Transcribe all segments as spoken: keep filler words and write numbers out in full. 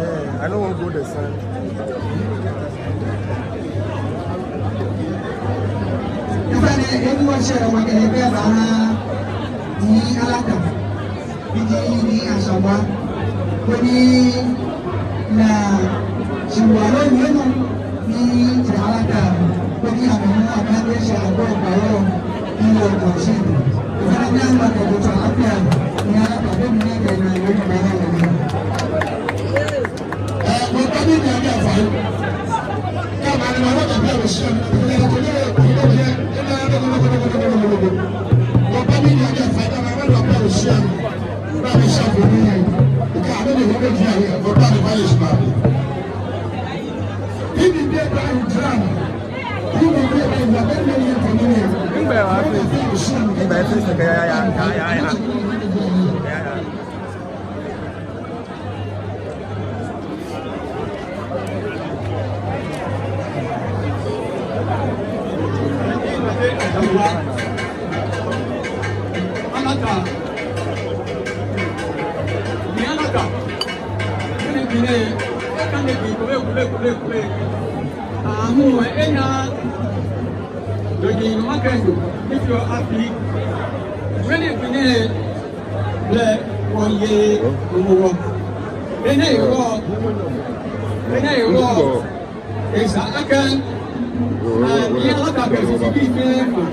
Eh, I no wan go the side. Ifane ebu wa shara wa kele be ba ha ni alaka. Biji ni ashawa. Koni na shiwa lo ni no ni alaka. Koni a no a ka de sha ko ba lo. Ngbe wa fi. Ngbe fi seke ya ya ya ya ya. Amu ena. Dodi no makendo. If you are happy. When you finish, le oye omo. Ene ewo. Ene ewo. Esa akɛ. Ni alaka bɛ sisi bi fɛ ma.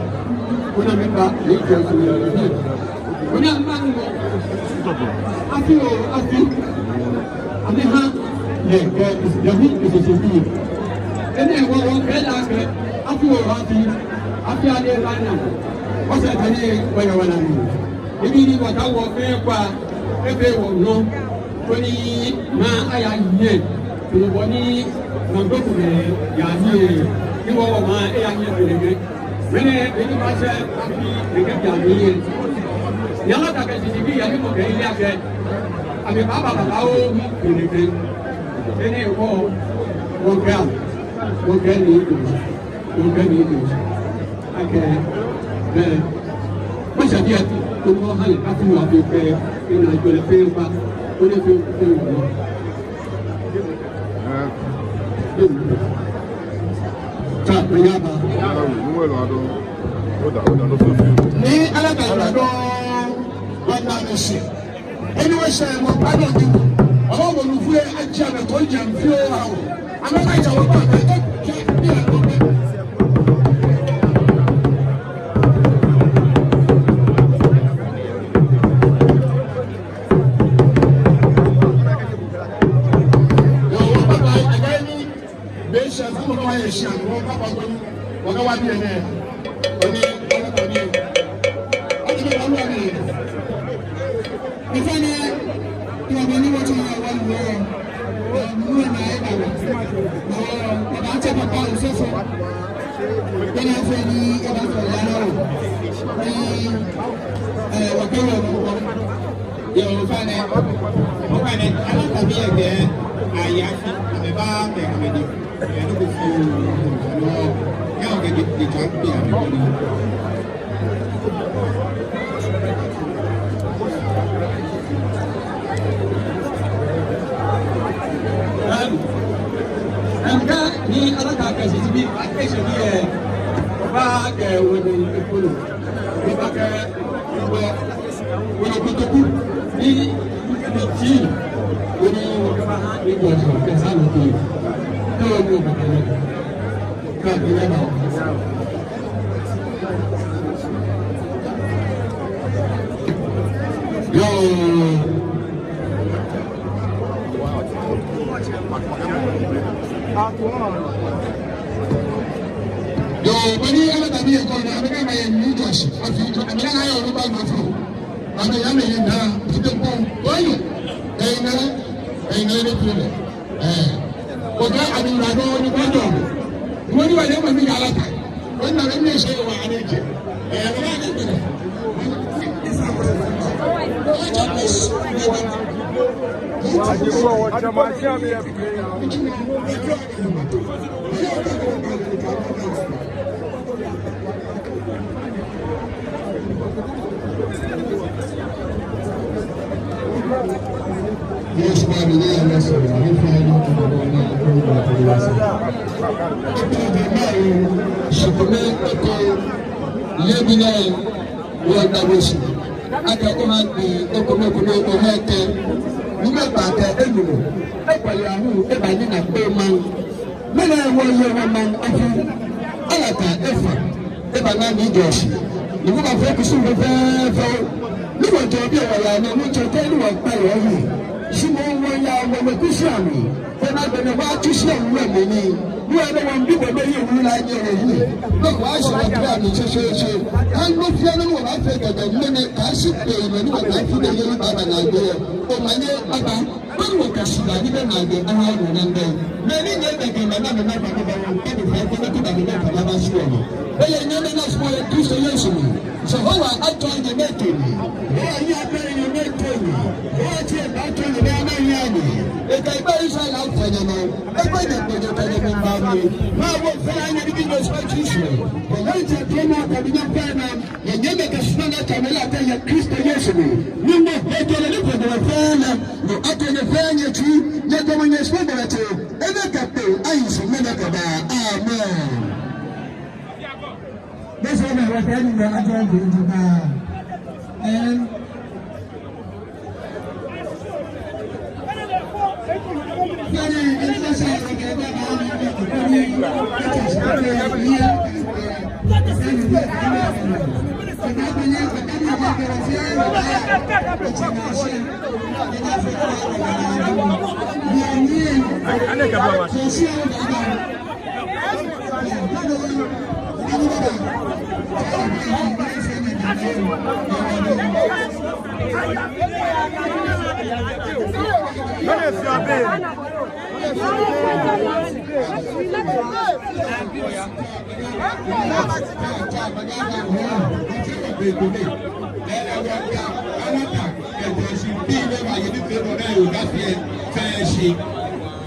Ona mɛi ba ni jɛ su. Ona mɛi ba ni jɛ su. Afi oo, afi. Amɛha. Yɛ kɛ, yɛ hu sisi bi. Ene ewo wɔkɛ la kɛ. Afi oo, afi. Afi ale la nya. Wɔsɛɛ kɛ ni wɔyɛ wala ni. Ebi ni wɔtaoɔ fɛɛ kwa, efee wɔnɔ, koni maŋ aya hiɛ, koni bɔ ni maŋ gbɛku lɛ yaa hiɛ, ni wɔ wɔmaŋ aya hiɛ kɛlɛ kɛ. Mɛni, mɛni maŋ sɛɛ afi lɛ kɛ yaa hiɛ. Yala ta kɛ sisi bi ya ni mɔ kɛ ile akɛ, amɛbaaba babaoo kɛlɛ kɛ. Mɛni wɔ, wɔkɛ, wɔkɛ ni, wɔkɛ ni, akɛ, bɛ, mɔ sɛɛ bi ati. Ɔmɔ hali afi wa fi pɛ, ina jɔlɛ pɛ ba, o de fi pɛ wa. Ni Ala ka yira dɔŋŋ, wɔna misi. Eni wɔshɛ mɔ kpado diŋ. Ɔmɔ mɔ nu fue aji amɛ ko jam fio awo. Amɛ ka ja wɔ ba amɛ ko ja bi amɛ ko. Yoo, wɔ papa, agai ni. Be shia, saŋŋ mɔ ko yɛ shia, wɔ papa ko, wɔ ka wa bi ne. Oni, wɔ ka bi. Ati be wa bi ne. Ifani, tuwa bani wa tuwa wa wa. Wa na e ba wa. Wa, wa ba te papa o so so. Bana fani, e ba so ya no. Ni, eh, wa ko wa. Yoo, ofainɛ, ofainɛ, Alata bii lɛ, ayafi, amɛba, amɛ, amɛdi, amɛdi ko fuu, no, ya, okɛ di, di tsa, bi, amɛdi. Ɛm, ɛm, ka ni Alata kɛ sisi bi, akɛ sisi bi, eh, ba, kɛ, wɔ ni, ekolo, ba, kɛ, wɔ, Wolo Kotoku ni, ni ti, wolo kaba ha ni bɔ so kɛ sa lo ko. Kɛ wɔ ni o kaba lɛ. Kɛ bi lɛ ba. Yoo. Yoo, beni Alata bii lɛ kɔ ni, amɛkɛ ma yɛ ni jɔsi, afi, amɛna yɛ olu ba nɔ fo. Amɛ ya mɛ yɛ na, ti te ko, oyo. Ɛɛ, na, ɛɛ, na, ne tule. Ɛɛ. Oga, ani na do ni ba do. Mo ni wa yɛ ma mi ya Alata. Wani na mi se wa ani je. Ɛɛ, na ni tule. Aje ko wa chama ya mi ya. Yes, Baba, yeah, yes, sir. I'm fine, I'm fine, I'm fine, I'm fine, I'm fine. Shikome, okay. Let me know. Wɔda bo shi. Akɛ oha gbi, okome, okome, oha kɛ. Numɔ kpakpa kɛ enumɔ. Ekpale ahu, eba ni na kpe maŋ. Mɛni wɔyɛ wɔmaŋ afi. Alata efa. Eba na mi jɔsi. Ni wɔbafee kusum fɛfɛɛfɛo. Ni wɔjɔ biɛ wɔya nɔ, ni jɔ tɛ ni wɔkpa yɛ yi. Shi mɔ wɔya wɔmɛ kusum ami. Kɛ na gbɛ nɛ wa tu shi awula mɛni. Ni wa nɛ wa bi bɔ bɛ yi wula nyɛ lɛ yi. Nɔ ko wa shi wa kira mi tsɛtsɛtsɛ. Kan nɔ fia nɔ ni wɔbaafee kɛkɛ mɛni ka shi kpe mɛni wɔkaafi nɛ yeli baba na gbɛ. Omanye aba. Mɛni wɔka shi la ni bɛ na gbɛ aha wɔ na gbɛ. Mɛni nyɛ bɛ kɛ na na na fa ko ba wɔ kɛ ni fa ko na ko ba ni na fa na ba shi wɔ. Bɛ yɛ nyɛ na na shi wɔ yɛ Kristo Yesu mli. Yehowa atsɔ nyɛmɛi ato mi. Yehowa yi abɛ nyɛmɛi ato mi. Yehowa tsi eba atsɔ nyɛmɛi ana yi ani. Eka eba Israel afɔ nyɛmɛi. Eba nyɛ kpɛjɛ kpɛjɛ mi ba mi. Ma wo fɛ anyɛ bibi nyɛ sɔ tsi sɔ. Yehowa tsi ato ma kɔ bi nyɛ fɛ na. Nyɛ nyɛmɛi kɛ suma na tsa mi la tɛ yɛ Kristo Yesu mli. Ni mo ejɔ lɛ ni fɔ dɔ fɛ na. No ato nyɛ fɛ nyɛ tsi. Nyɛ dɔmɔ nyɛ suma dɔ tsi. Ena kɛ pe ayi suma na kɛ ba. Amen. Bishop, wɔkɛ ni mɔ ajɔ bi nduba. Ɛm.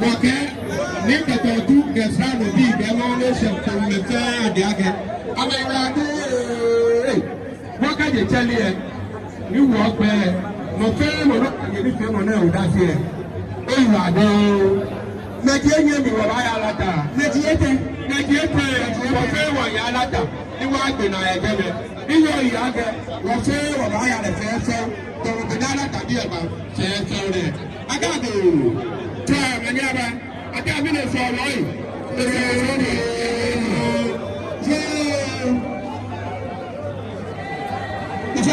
Wɔkɛ ni kɛtɛ tu kɛ sra no bi kɛ mɔ ne shɛ kɔmɛ fɛɛ adi akɛ. Amɛ wla de. Wɔkɛ je tsɛli yɛ. Ni wɔkpɛ, mɔ fɛɛ mɔ ni kane nifeemɔ nɛɛ odase lɛ, eyiwaladɔŋŋ. Mɛi ji enyiɛ mli wɔbaaya Alata. Mɛi ji etɛ. Mɛi ji etɛ. Wɔ fɛɛ wɔya Alata. Ni wɔgbe naa yɛ jɛmɛ. Ni wɔyi akɛ wɔ fɛɛ wɔbaaya lɛ fɛfɛo. Tɔmɔ be ni Alata bii lɛ ba fɛfɛo nɛɛ. Akɛ agbee. Tɛ mɛni aba. Akɛ amɛ nɛ sɔɔlɔ yi. Sɔɔlɔ yi.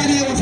Yoo.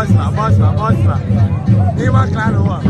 Bosma, bosma, bosma. Ni ma klalo wa.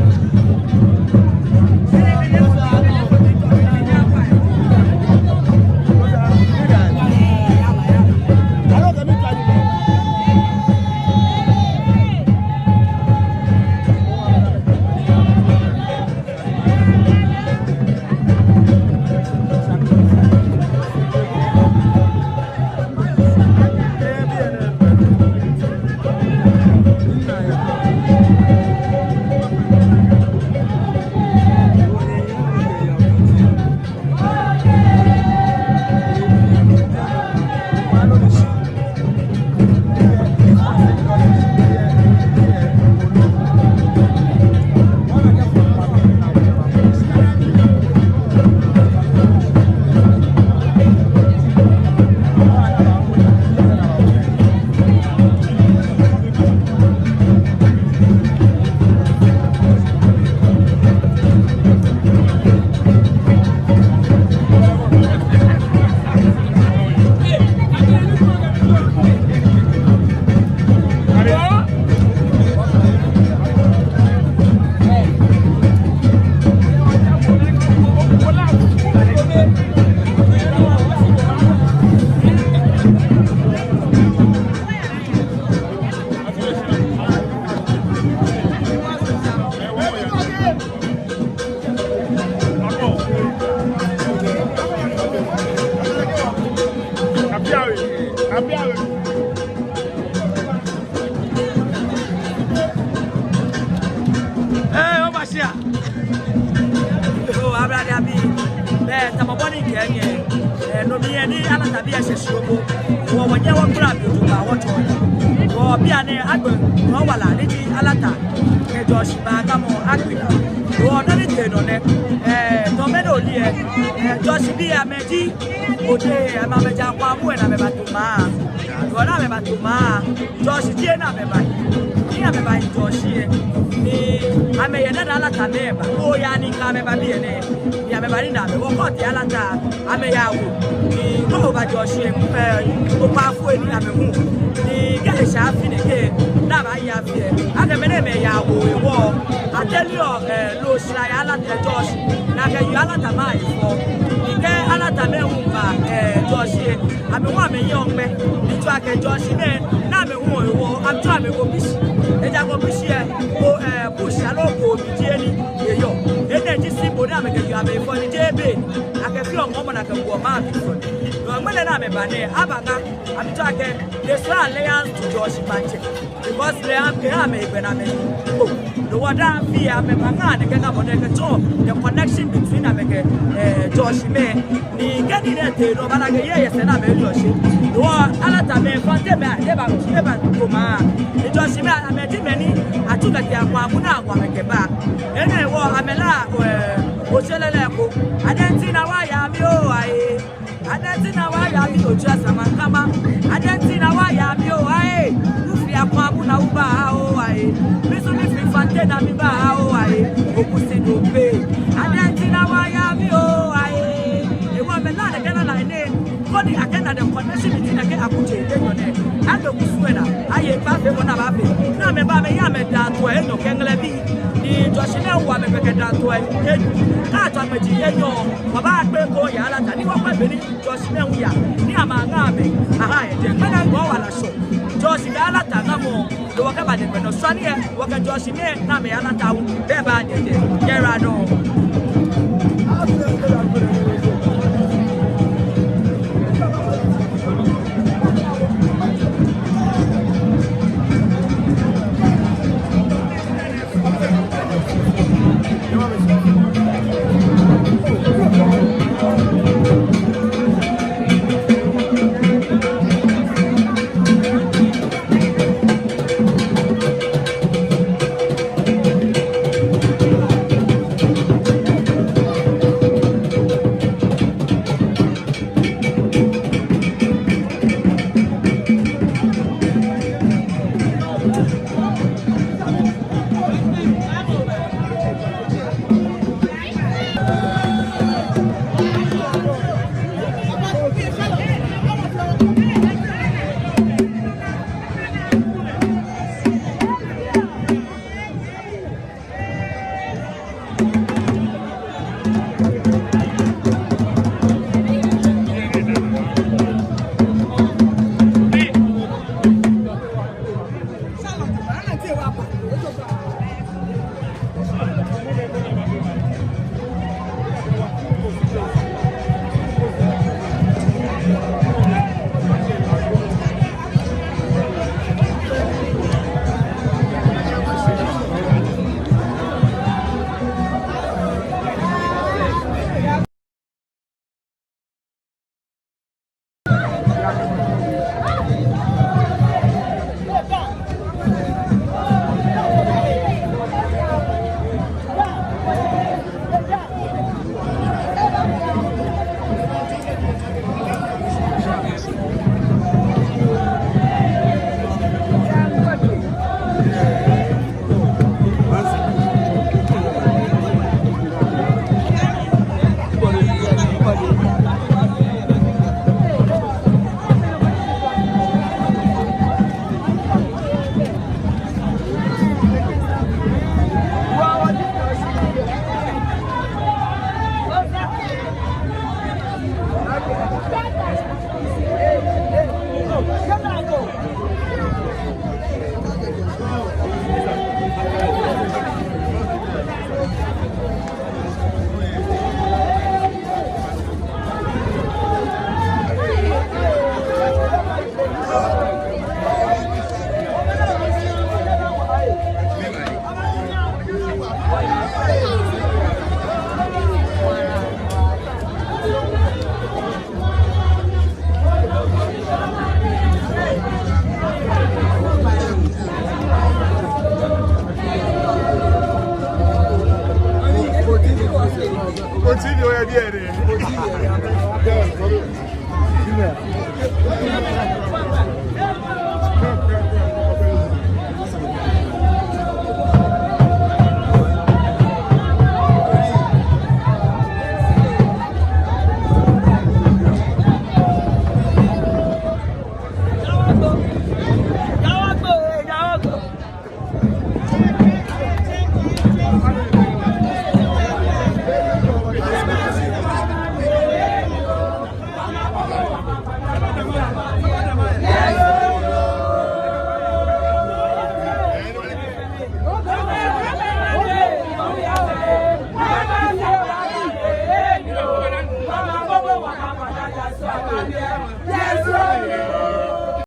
Ee, obaashia. Oo, ablade abii. Bɛ tamɔ bɔ ni mikɛɛ nyɛ, ee, no mli lɛ ni Alatabii lɛ shɛ shi oko. Wɔ, wɔnyɛ wɔgbala biɛ jogbaŋŋ wɔtsɔ. Wɔ bianɛ agbe nɔ wala ni ji Alata kɛ Jɔɔshi baakamɔ agbe. Wɔ nɔ ni tee nɔ nɛ, ee, tɔmɛ no li lɛ, ee, Jɔɔshi bii amɛji Ode, amɛ, amɛja Akwamu lɛ ni amɛbato maŋ. Wɔ ni amɛbato maŋ. Jɔɔshi ji he ni amɛba. Ni amɛba Jɔɔshi lɛ, ni amɛyɛ dani Alatamɛi ba. Oya ni kɛ amɛba biɛ nɛɛ. Ni amɛba ni amɛ, wɔkɔ tee Alata, amɛyawo. Ni kɛ oba Jɔɔshi lɛ, ee, okpaafoi ni amɛhu. Ni kɛ esha afi nɛkɛ, ni abaya afi lɛ, akɛ mɛi nɛɛ amɛyawo hewɔ, ateliɔ, ee, loo shara yɛ Alata, Jɔɔshi. Ni akɛ yɔɔ Alata maŋ lɛ fɛɛ. Ni kɛ Alatamɛi hu ba, ee, Jɔɔshi lɛ, amɛ hu amɛyeɔ ŋmɛ. Ni tsɔɔ akɛ Jɔɔshimɛi, ni amɛhu hewɔ, amɛtsɔ amɛwo bishi. Ejaakɛ bishi lɛ, ko, ee, bush aloo koobi ji he ni eyɔɔ. Enɛ ji symbol ni amɛkɛyɔɔ amɛfɔ ni jeee be. Akɛfeɔ ŋɔɔmɔ ni akɛwoɔ maŋ mli fɔ. No ŋmɛnɛ ni amɛba nɛɛ, abaŋa, amɛtsɔɔ akɛ, they show allegiance to Jɔɔshi Maŋtsɛ. Because lɛ, amɛ, amɛ, egbɛ ni amɛ. Oo, no hewɔ daa afi lɛ amɛbaŋa nɛkɛ ŋamɔ nɛɛ kɛtsɔɔ the connection between amɛ kɛ, ee, Jɔɔshimɛi. Ni kɛ nii nɛɛ tee nɔ, obaana akɛ yɛ, yɛ sɛɛ ni amɛyɔɔ shi. No hewɔ Alatamɛi, Fantemɛi, eba, ebato maŋ. Ni Jɔɔshimɛi, amɛji mɛi ni atsu kɛtee Akwamu ni aŋɔ amɛ kɛba. Enɛ hewɔ amɛlaa, ee, otsɛ lɛlɛ ko. Adɛnti na waya mi oo, aye. Adɛnti na waya mi otsɛ samankama. Adɛnti na waya mi oo, aye. Wufi Akwamu na wuba oo, aye. Mi nso mifi Fante na miba oo, aye. Okusi dope. Adɛnti na waya mi oo, aye. Hewɔ amɛlaa nɛkɛ lala nɛɛ. Koni akɛna the connection between akɛ akutso enyɔ nɛɛ. Akɛ kusum lɛ naa. Aye, baafee bɔ ni abaafee. Ni amɛba amɛya amɛdaaŋ toi enyɔ kɛ ŋlɛbii. Ni Jɔɔshimɛi wo amɛ kɛkɛ daaŋ toi enyɔ. Kɛ atswa amɛ ji enyɔ. Wɔbaakpe ekoŋŋ yɛ Alata ni wɔkwɛ bɔ ni Jɔɔshimɛi hu yaa, ni amɛŋa amɛ, aha yɛ jɛi. Ŋmɛnɛ ŋɔɔ wala shɔ. Jɔɔshi kɛ Alata ŋamɔ, no hewɔ kɛba nɛkɛ nɔ shwane lɛ, wɔkɛ Jɔɔshimɛi ni amɛyɛ Alata hu, bɛ baanyɛ jɛ. Nyɛyiwaladɔŋŋ. Yes, sir.